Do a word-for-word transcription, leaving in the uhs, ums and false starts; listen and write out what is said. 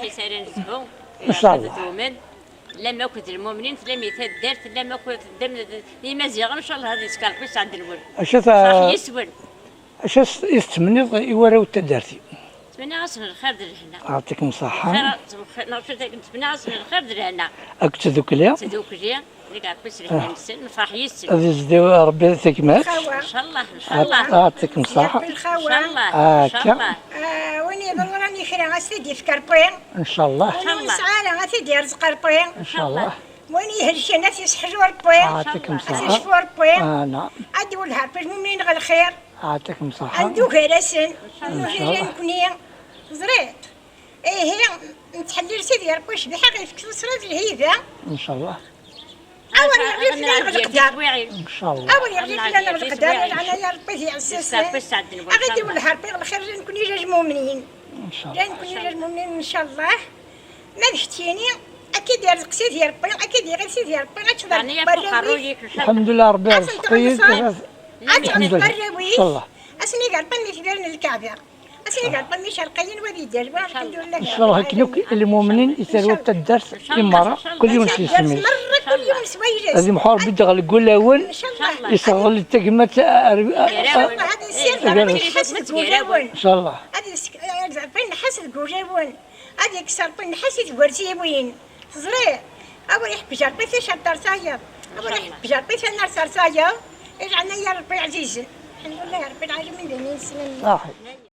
Ḥis ara nesbu. Ncallah. Lama akked lmumnin, tellam i taddart, tellam akked, tellam d imaziɣen, ncallah ad yeskerfiṣ ɛend-nwen. Acu ta- Ferḥ yis-wen. Acu as- i tettmenniḍ i warraw n taddart-im? Ttmenniɣ-asen lxir d lehna. Ɛṭikem ṣṣeḥḥa. Lxir, lxir, neɣ acu, ttmenniɣ-asen lxir d lehna. Akked tdukli? Tdukli, deg ɛekkus lehna-nsen, nefreḥ yis-sen. Ad yezdi Rebbi tagmat. Ncallah, ncallah. Ɛṭikem ṣṣeḥḥa. Ncallah, akka. Ncallah. Ah, win yeḍran i kra, as t-id-yefk Rebbi. Ncallah. Win ur nesɛi ara, ad t-id-yerzeq Rebbi. Ncallah. Win ihelken, ad t-yesseḥlu Rebbi. Ɛṭikem ṣṣeḥḥa. Ad t-yecfu Rebbi. Ah, naɛam. Ad d-iwelleh Rebbi lmumnin ɣer lxir. Ɛṭikem ṣṣeḥḥa. Ad d-ugar-asen. Ncallah. Nugar nekkni. Teẓriḍ? Ihi, nettḥellil Sidi Rebbi ccbaḥa ɣef yefk tuṣra d lhiba. Ncallah. Awer yeɣli fell-aneɣ leqder. Ncallah. Awer yeɣli fell-aneɣ leqder, leɛnaya Rebbi d iɛessasen. Aɣ-id-iwelleh Rebbi lxir, nekkni d lmumnin. Ncallah. Nekkni d lmumnin, ncallah. Ma d keččini, ad k-id-irzeq Sidi Rebbi, ad k-id-iɣil Sidi Rebbi, ad teččeḍ warraw-ik. Lḥemdullah, Rebbi irzeq-iyi. Ad tɣelbeḍ warraw-ik. Ncallah. Ass-nni gar ṭṭam itbiren n Lkaɛba. Ass-nni gar ṭṭam icerqiyen wad idalwa, lḥemdullah. Ncallah akken akk lmumnin i tarwa n taddart i merra, kul yiwen s yisem-is. Merra kul yiwen s wayla-s. Ad imḥu Rebbi deg wulawen, ncallah. Isseɣli tagmat ar-, ncallah, ad yessired Rebbi nnḥas deg wulawen. Ncallah. Ad yes-, ad Rebbi nnḥas deg wulawen. Ad yekkes Rebbi nnḥas i tgerziwin. Teẓriḍ? Awer iḥebbej Rebbi ticaṭ ar tayeḍ. Awer iḥebbej Rebbi tanart ar tayeḍ. Di leɛnaya Rebbi ɛzizen. Lḥemdullah Rebbi lɛalamin d ayen yessnen. Ṣaḥi.